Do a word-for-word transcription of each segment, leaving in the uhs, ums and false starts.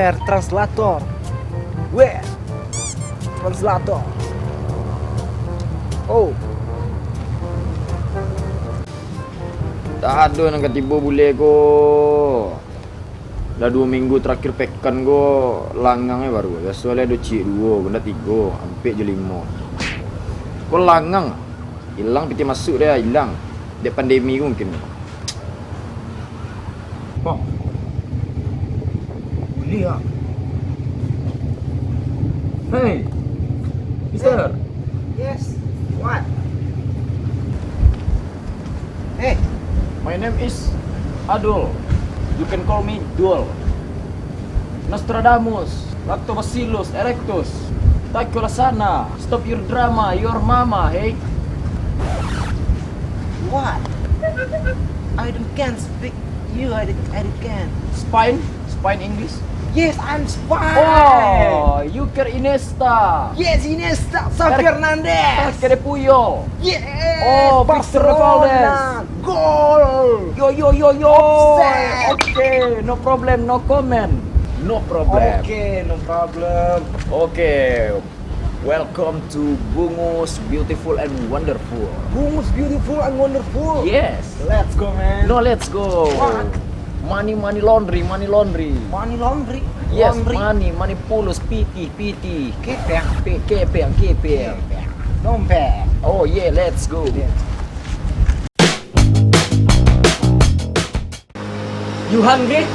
Air translator. Weh. Translator. Oh. Tak ado nan ka tibo bule ko. Lah duo minggu terakhir pekan ko langang e baru. Biaso lah ado ciek duo, ko ndak tigo, ampek jo limo. Ko langang. Ilang pitih masuak deh, ilang. Dek pandemi ko mungkin. Bang. Bule ah. Hey. Mister. Yes. What? Hey. My name is Adul. You can call me Dul. Nostradamus, Lactobacillus erectus, Takio Lasana, stop your drama, your mama, hey. What? I don't can speak you, I don't, I don't can. Spain? Spain English? Yes, I'm Spain. Oh, you care Iniesta. Yes, Iniesta, Xavi Hernandez. Arke de Puyol. Yes, oh, Victor Barcelona. Valdes. Gol. Yo, yo, yo, yo. Offside. Okay, no problem, no comment. No problem. Okay, no problem. Okay. Welcome to Bungus Beautiful and Wonderful. Bungus Beautiful and Wonderful. Yes. Let's go, man. No, let's go. What? Money, money laundry, money laundry. Money laundry? Yes, laundry. Money, money pulus, pitih, pitih. Kepeng. Pe-, kepeng, kepeng. Kepeng. Dompet. Oh yeah, let's go. Let's go. You hungry?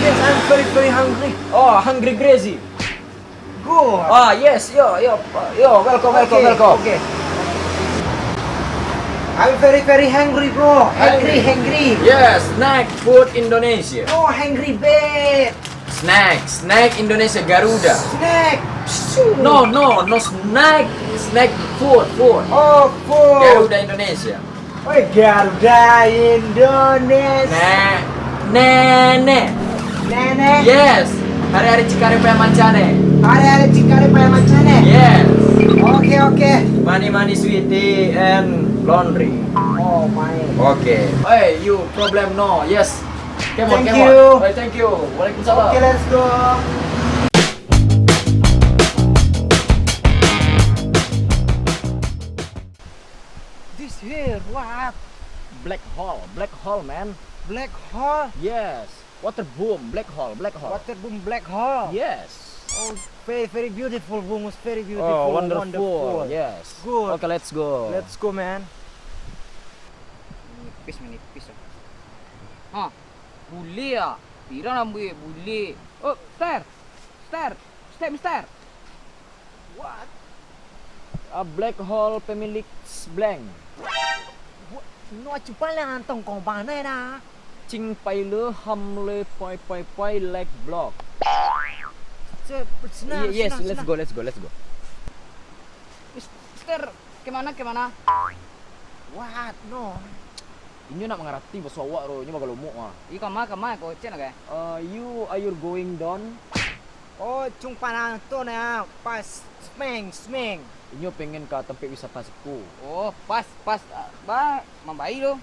Yes, I'm very, very hungry. Oh, hungry crazy. Good. Ah, yes, yo, yo, yo, welcome, welcome, okay, welcome. Okay. I'm very, very hungry, bro. Hungry, hungry. Hungry. Yes, snack food Indonesia. Oh, hungry bad. Snack, snack Indonesia, Garuda. Snack. Psu. No, no, no snack. Snack food, food. Oh, food. Garuda Indonesia. Oi, Garuda Indonesia. Nek, nenek. Nenek. Yes. Hari-hari Cikare Paya Mancane. Hari-hari Cikare Paya Mancane. Yes. Oke, oke. Money, money, sweetie and laundry. Oh, my. Oke. Hey, you problem no. Yes. Come on, come on. Thank you. Hey, thank you. Waalaikumsalam. Oke, let's go. This here, what? Black hole, black hole, man. Black hole? Yes. Water boom, black hole, black hole. Water boom, black hole. Yes. Oh, very, very beautiful, Bungus, very beautiful. Oh, wonderful. Wonderful. Yes. Good. Okay, let's go. Let's go, man. Nipis, manipis, ah. Ha, bule ah. Piro rambuik bule. Oh, Mister. Mister. Mister, Mister. What? A black hole pemilik blank. What? No, cuba lah antong kau mana dah? Cing pai le ham le pai pai pai leg block. Se-, senang, ye-, yes, senang, let's senang. Go, let's go, let's go. Mis-, Mister, kemana, kemana? What? No. Inyo nak mangarati baso awak tu, inyo bagalomok ah. Ih, kama, kama, kocen lah, eh. Uh, you, are you going down? Oh, cung panang tu nah, pas smeng, smeng. Inyo pengen ka tampek wisata siko. Oh, pas, pas, ah, ba, mambai tu.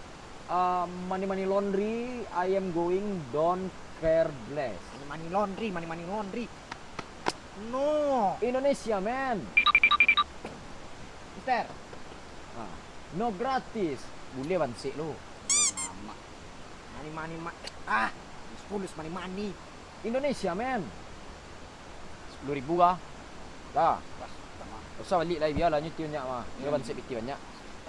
Uh, money, money laundry, I am going down careless. Money, money laundry, money, money laundry. No. Indonesia, man. Mister. Ah, no gratis. Bule bansek lo. Amak. Money, money, ma-, ah, sepuluh money, money. Indonesia, man. Sepuluh ribu kah? Dah. Pas, sama. Usah balik lai, bialah nyo ti banyak mah. Nyo hmm. Bansek piti banyak.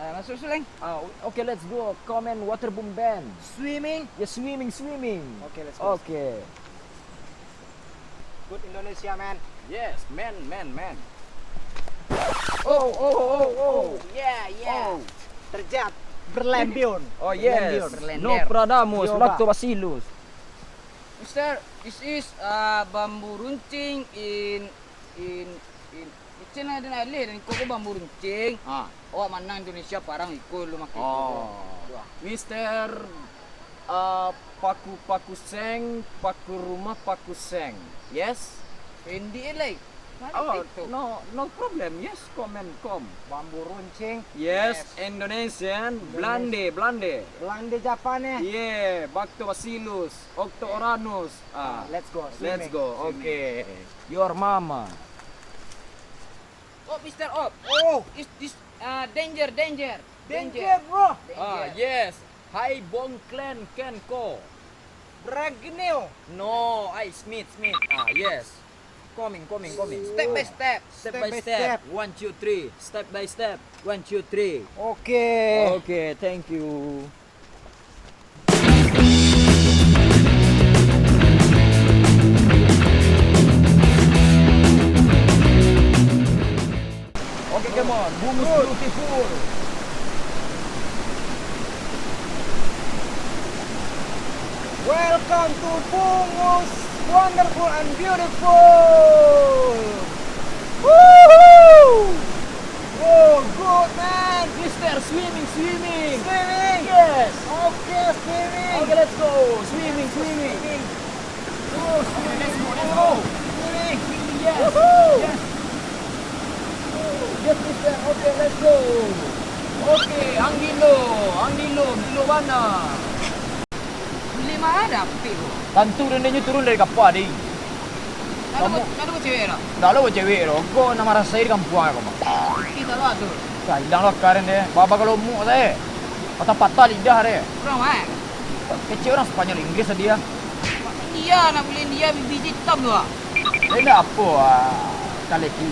Ah, masuk, masuk, Leng. Ah, o-, okay, let's go. Come and water boom band. Swimming? Yeah, swimming, swimming. Okay, let's go. Okay. Good Indonesia, man. Yes, man, man, man. Oh, oh, oh, oh. Yeah, yeah. Oh. Terjat. Berlembiun. Oh, yes. Berlembiun. Berlender. Nostradamus, yo, Pak. Lactobacillus. Mister, this is, uh, bambu runcing in, in, in, icin lah den alih, dan iko ko bambu runcing. Ah. Awak manang Indonesia parang iko lu makai iko. Oh. Wah. Mister, uh, paku-paku seng, paku rumah paku seng. Yes? Pendek lai. Oh, no, no problem. Yes, come and come. Bambu runcing. Yes, Indonesian. Belande, Belande. Belande Japan, eh? Yeah, Bactobacillus, Octocurus. Ah, let's go. Let's go. Okay. Your mama. Oh, Mister Op. Oh, is this uh, danger, danger. Danger, bro. Ah, yes. Hai Bongklen Kenko. Bragneo. No, ai Smith, Smith. Ah, yes. Coming, coming, coming. Step by step. Step by step. One, two, three. Step by step. One, two, three. Okay. Okay, thank you. Okay, come on. Boom is beautiful. Welcome to Bungus Wonderful and Beautiful. Woohoo! Oh, good, man. Mister Swimming, swimming. Swimming? Yes. Okay, swimming. Okay, let's go. Swimming, swimming. Swimming. Oh, swimming. Let's go, let's go. Swimming. Yes. Woohoo! Yes. Yes, Mister. Okay, let's go. Okay, ang gilo, ang gilo, gilo bana. Bali ma dapek tu? Tantu dendanya turun dari kapal, deh. Kamu, kamu cewek dah? Ndak lo cewek tu. Kau nak marasai di kampuang aku mah. Kita lah tu. Dah hilang lo akar deh. Baba kalau muk deh. Patah-patah lidah deh. Urang mana? Kecil urang Spanyol Inggris dia. India, nak beli India, biji hitam tu ah. Eh, ndak apo ah. Kaleki.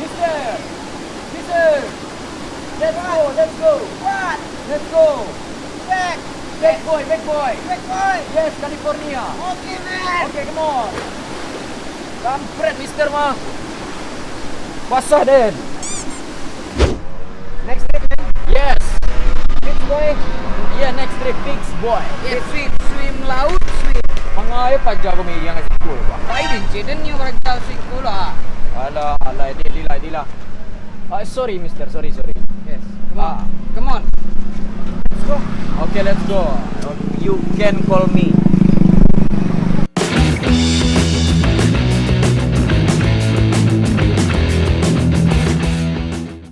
Mister! Mister! Let's go, let's go! What? Let's go! Back! Back boy, back boy! Back boy! Yes, California! Okay, man! Okay, come on! Kampret, Mister mah! Basah, Den! Next trip, man! Yes! Big boy! Yeah, next trip, big boy! Yeah, swim, swim, laut, swim! Mangayo paja ko media ngasih gol, Pak? Pai den, ceden nyo raja swim gol, ah! Alah, alah, dilah, dilah. Ah, sorry, Mister. Sorry, sorry. Yes. Come on. Ah. Come on. Let's go. Okay, let's go. You can call me.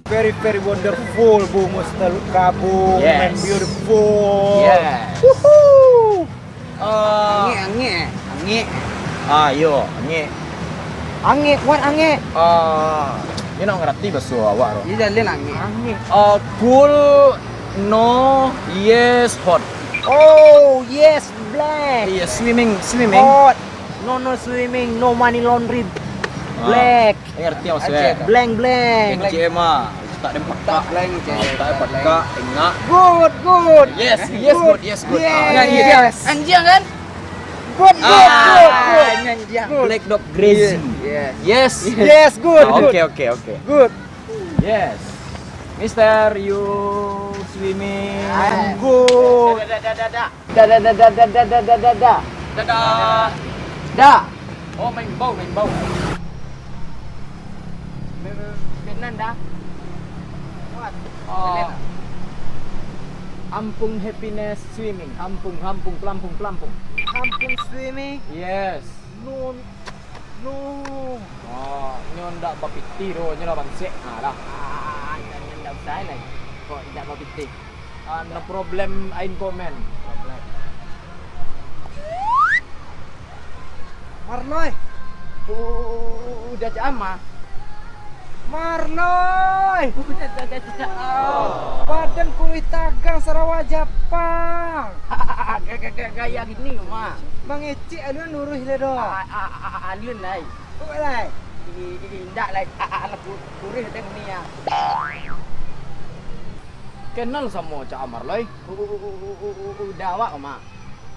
Very, very wonderful, Bungus Teluk Kabung. Yes. And beautiful. Yes. Woohoo! Ah. Angek, angek, eh. Angek. Ah, iyo, angek. Angek, what angek? Ah, iyo nak ngarati baso awak tu. Iyo, jalin angek. Angek. Ah, cool, no, yes, hot. Oh, yes, black. Iya, swimming, swimming. Hot. No, no swimming, no money laundry. Ah. Black. Ngerti maksudnya? Blank, blank. Kecil mah. Tak ada pekak. Blank, tak ada pekak, tengok. Good, good. Yes, yes, good, yes, good. Yes. Ah, yes. Anjiang kan? Good, good, good, good. Anjiang. Black dog crazy. Yes. Yes. Yes, good, good. Ah, okay, okay, okay. Good. Yes. Mister, you swimming. I'm good. Dah, dah, dah, dah. Dah, dah, dah, dah, dah, dah, dah, dah, dah. Dadah. Dah. Oh, main bau, main bau. Be-, be-, benan dah. Kuat. Oh. Benan. Ampung happiness swimming. Ampung, ampung, pelampung, pelampung. Ampung swimming. Yes. No, no. Oh, nyo ndak bapitih doh, nyo lah bansek. Ah, lah. Ah, nyo ndak usah lai. Kok indak bapitih? Ah, no problem, ain komen. Marnoi. U-, u-, u-, udah jama. Marnoi. Udah, udah, udah, udah. Oh. Badan kuruih tagang sarawa Japang. Ga-, ga-, ga-, gaya gini mah. Mangecek alun luruih le doh. A-, a-, a-, alun lai. Kok lai? I-, i-, indak lai. A-, a-, anak ku-, kuruih teh ni ah. Kenal samo Cak Amar lai? U-, u-, u-, udah awak mah.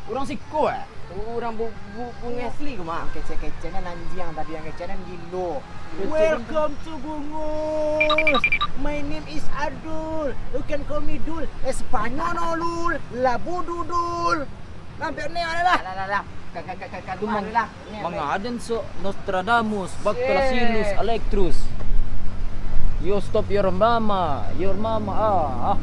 Urang siko, eh? Urang bu-, bu-, bumi asli ko mah. Kecek-kecekan anjiang tadi, yang kecekan gilo. Kecek. Welcome to Bungus. My name is Adul. You can call me Dul. Eh, Spanyol no, Lul. Labu dudul. Lah, ambiak ni lah. Lah, lah, lah. Ka-, ka-, ka-, ka-, ka-, tu mang-, lah. Mangaden sok Nostradamus, Bactolasilus, Electrus. Yo stop your mama, your mama, ah, ah.